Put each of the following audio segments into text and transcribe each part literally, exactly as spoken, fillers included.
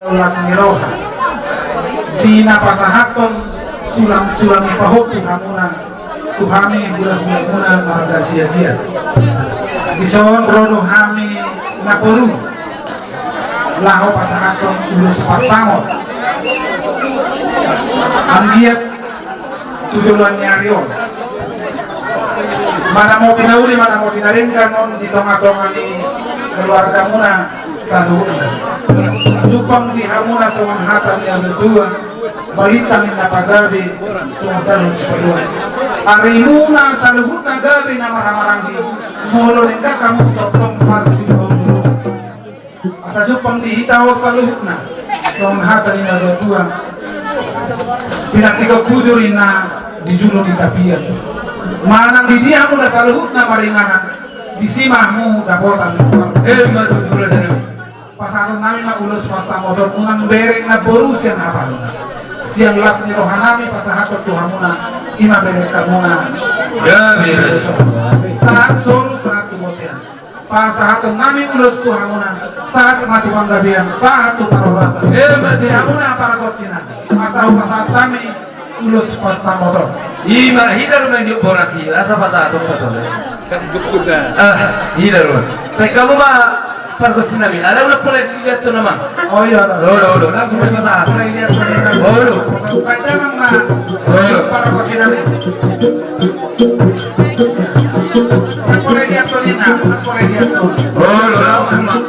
Las ni roha di na pasahathon sulang-sulang ni pahompu hamuna tu hami hulahula muna marga Siagian. Dison ro do hami na boru laho pasahathon ulos pansamot anggiat tu joloan ni ari on. Manamoti na uli, manamoti na denggan on di tonga-tonga ni keluarga muna saluhutna. Jumpang di hamuna songon hata ni natuatua, balintang inna pagabe, tonga talu sipaluan. Arimuna saluhutna gabe na marhahamaranggi, molo denggan hamu tongtong marsihaholongan. Asa jumpang di hita on saluhutna songon hata ni natuatua, pinantikhon bujur inna di julu ni tapian. Manang di dia hamu da saluhutna maringanan, disi ma hamu dapotan. Emma tutu raja nami. Pasahaton nami ma ulos pansamoton, unang bereng na boru sian hatamuna. Sian las ni roha nami pasahaton tu hamuna, i ma bereng hamuna. Ya, beres. Sahat solu, sahat tu bontean. Pasahaton nami ulos tu hamuna, sahat ma tu panggabean, sahat tu parhorasan. Emma tutu. Hamuna pargonsi nami, asa hupasahat hami ulos pansamoton. I ma, hita do mangido boras i, asa pasahaton patole. Ah, hita do. Baen hamu ma pargonsi nami, ala unang pola diliathon nama. Oh iya, olo, olo, langsung ma pasahat. Pola diliathon nama. Olo. Baen damang ma. Olo. Pargonsi nami. Olo, langsung ma.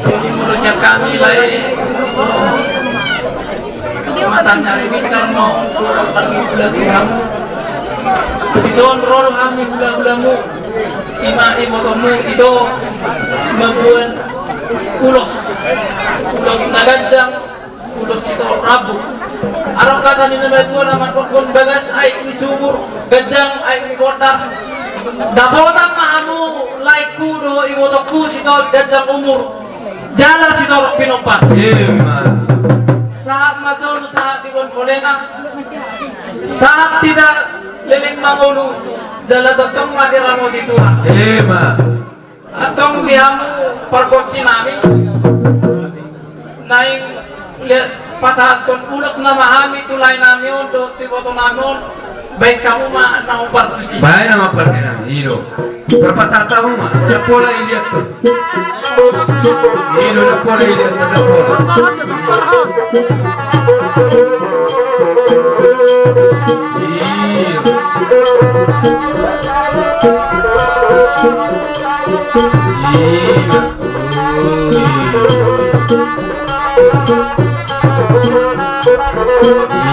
Jadi menurut kami lain Matan na ri binsar ma on tu pangido-ido hamu. Dison ro do hami hulahulamu, i ma ibotomu, ito mamboan ulos, ulos na ganjang, ulos sitorop rambu. Adong hata ni natuatua na mandok, bagas aek ni sumur, ganjang aek ni gondang. Dapotan ma hamu laengku dohot ibotongku sitorop ganjang umur. Jala sitorop pinompar. Ima. Sahat ma solu sahat di boan bolena. Sahat hita leleng mangolu. Jala tongtong ma diramoti Tuhan. Ima. Antong di hamu pargonsi nami. Naeng pasahathon ulos nama hami tu lae nami on dohot tu iboto nami on. Baen hamu ma na hombar tusi. Baen nama pargonsi nami, i do. Parpasahat hamu ma, na pola i liat tu. I do na pola i liat tu, na pola. I do.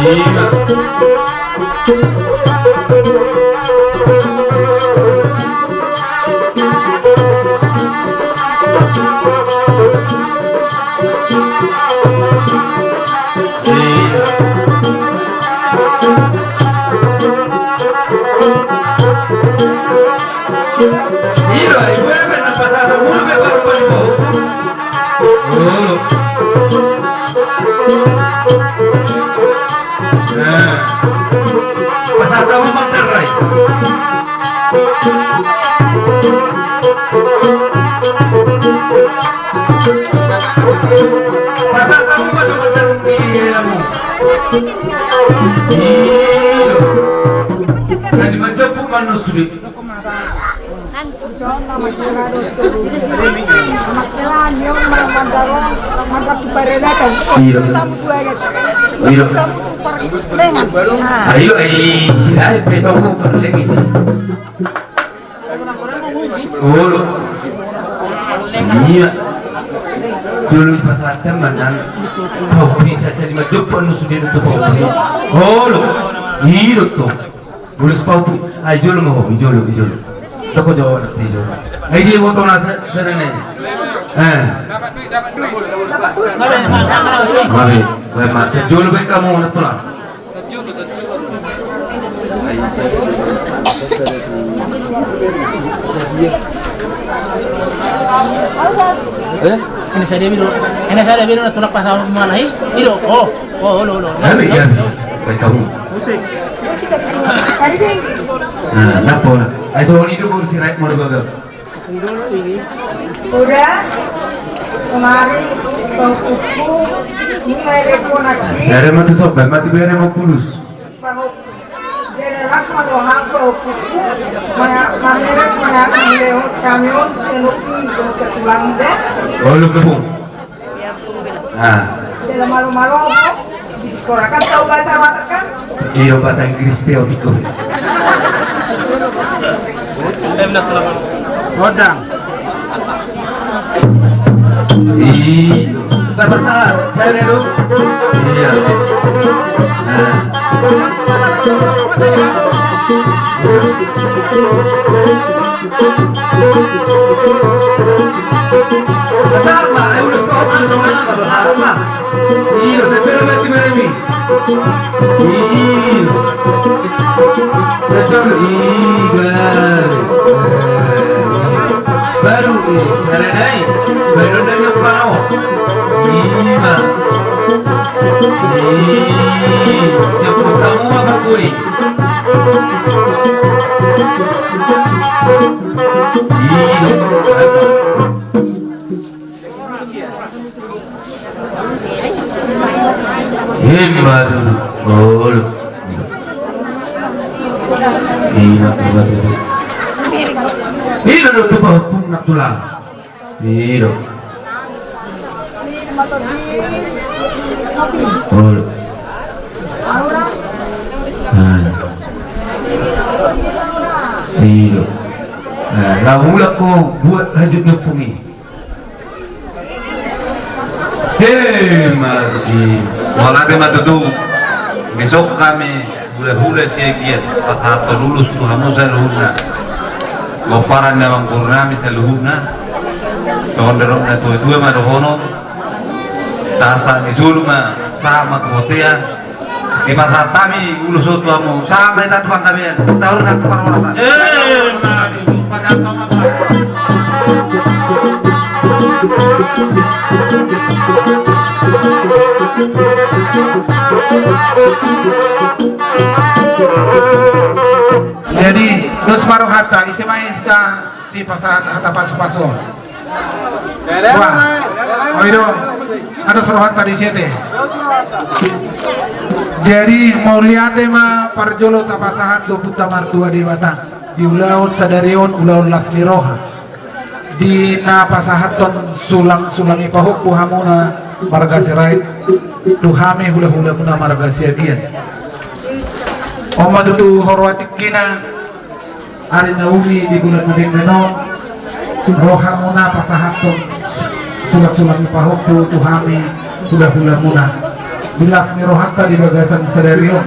I do. Jadi manjopuk manus sudah. Iya. Iya. Ayo, ai, si ai, beto ko parleng isi. Olo. Iya. Dulu pasahat manang. Kau bisa jadi majok panu sudah itu kau. Olo. Iya tuh. Bulus pau tu. Ai jolo ma ho, i jolo, i jolo. Toko jo, anak tidur. Ai dia motor nasa sana nih. Eh. Mari, baik, Mak. Sejolo baik kamu, anak tulang. Eh? Ini saya dia bilang, ini saya dia bilang, tulak pasal mana, eh? Itu, oh, oh, lo, lo. Baik, baik, baik, kamu. Musik. Nah, kenapa, nak? Ayo, soal itu, kursi right, mau dibaga. Udah, kemari, kau kuku, ini kayak dia pun nanti. Saya ada mati sobat, mati biar mau pulus. Pahok. Jadi, las ma rohangku, pahokku. Maya, manera, maya, maya, kami on, selupi, dosa tulang deh. Oh, lu kepung. Ah. Jadi, malu-malu, apa? Di sekolah kan tahu bahasa Batak, kan? Iya, bahasa Inggris, dia untuk kau. Godang. Ih, bahasa, saya dulu. Iya. Nah. Sama, eh, udah stop, udah sama, sama. Iya, saya kira mati, mati. Ih. Betul, ih, baru. Baru, ih, saranai. Baru dan yang parau. Ih, ma. Ih, yang pertama apa kue? Ih, baru. Ima tutu. Olo. Ima, ima tutu. Ina do tu pahopuna tulang. Ina do. Olo. Nah. Ina do. Nah, na mulak ho buat hajut ni ompung i. He, mati. Mauliate ma tutu. Dison hami hulahula Siagian pasahathon ulos tu hamu saluhutna. Pomparan ni amangboru nami saluhutna. Songon didok natuatua ma dohonon. Sahat ni solu ma sahat ma tu bontean. Dipasahat hami ulos on tu hamu, sahat ma hita tu panggabean, sahat ma tu parhorasan. Eh, mari, pasahat ma. Jadi, dos ma rohanta, ise ma i sipasahat hata pasupasu. Wah, oi do, adong rohanta di sian i. Jadi, mauliate ma parjolo tapasahat tu Ompunta Martua Debata. Di ulaon sadari on, ulaon las ni roha. Di na pasahathon sulangsulang ni pahompu hamuna marga Sirait, tu hami hulahulamuna marga Siagian. On ma tutu huroha tingkina, ari na uli di bulan na denggan on, ro hamuna pasahathon sulangsulang ni pahompu tu hami hulahulamuna. Di las ni rohanta di bagasan sadari on.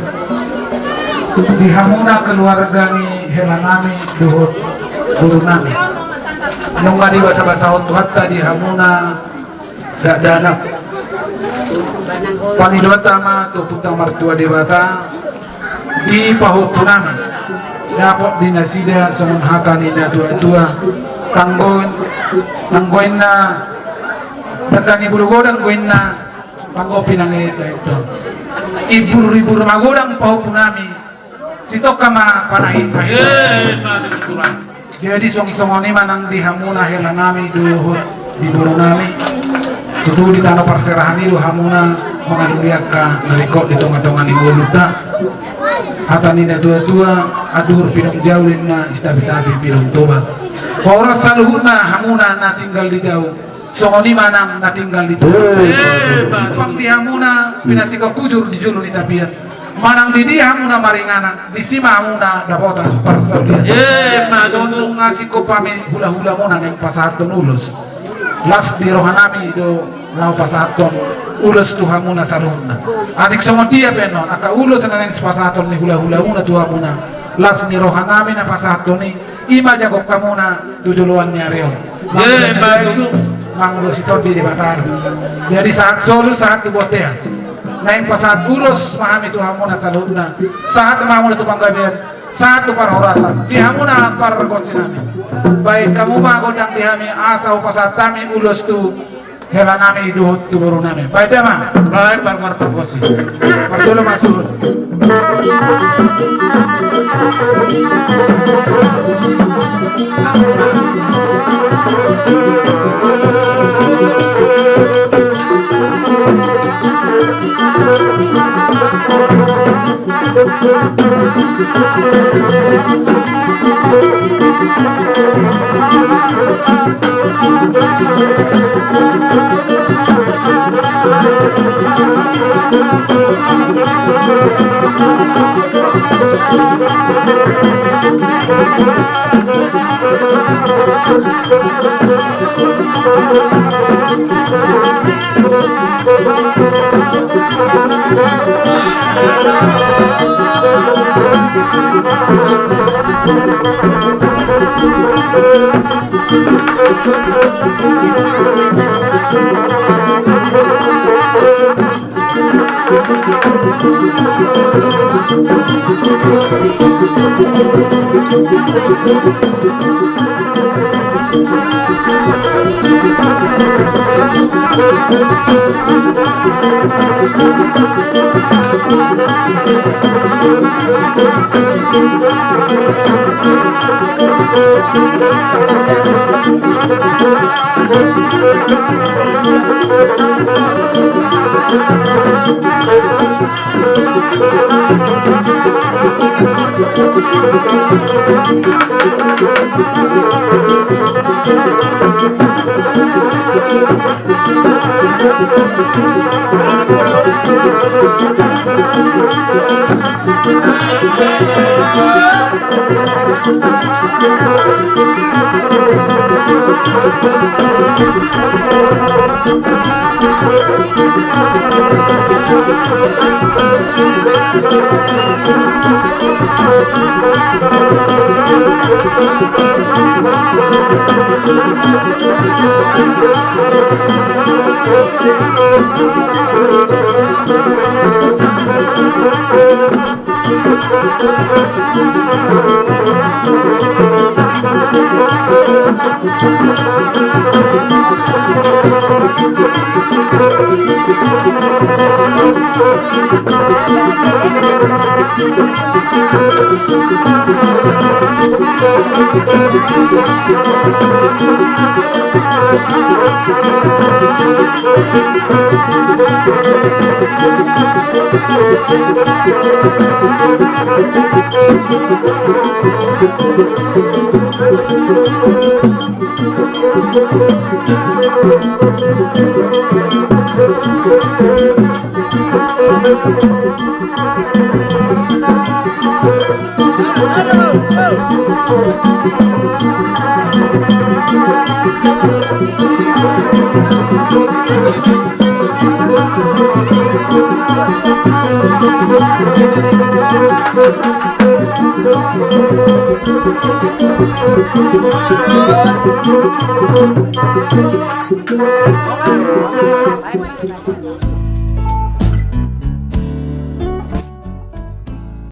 Di hamuna keluarga ni helanami dohot borunami. Nunga dibasabasahon Tuhanta di hamuna dakdanak. Pangidoanta ma tu Ompunta Martua Debata di pahompunami. Dapot di nasida songon hata ni natuatua. Tanggo, tanggo inna, dangka ni bulu godang do inna, tanggo pinangido ito. Ibur-ibur magodang pahompunami. Sitongka ma panahit. Eh, mari, Tulang. Jadi, songon i ma nang di hamuna helanami dohot di borunami. Tutu di tano parserahan i do hamuna mangalului angka na ringkot di tongatonga ni ngolunta. Hata ni natuatua, anduhur pinung jabu inna, sitapitapi pinung toba. Pahoras saluhutna hamuna na tinggal di jabu. Songon i ma nang na tinggal di toru. Eh, mari. Pang di hamuna, pinantikhon hujur di jolo ni tapian. Manang di dia hamuna maringanan, disi ma hamuna dapotan parsaulian. Eh, mari. Songon nunga singkop hami hulahulamuna naeng pasahathon ulos. Las di rohanami do laho pasahathon ulos tu hamuna saluhutna. Atik songon dia pe annon, angka ulos na naeng sipasahaton ni hulahulamuna tu hamuna. Las ni rohanami na pasahathon i, I ma jago hamuna tu joloan ni ari on. Mangulosi tondi Debata. Jadi sahat solu, sahat tu bontean. Naeng pasahat ulos ma hami tu hamuna saluhutna. Sahat ma hamuna tu panggabean. Sahat tu parhorasan. Di hamuna pargonsi nami. Baen hamu ma gondang di hami asa hupasahat hami ulos tu hela nami dohot tu boru nami. Baen da ma. Baen, parmar pargonsi. Parjolo ma suhut.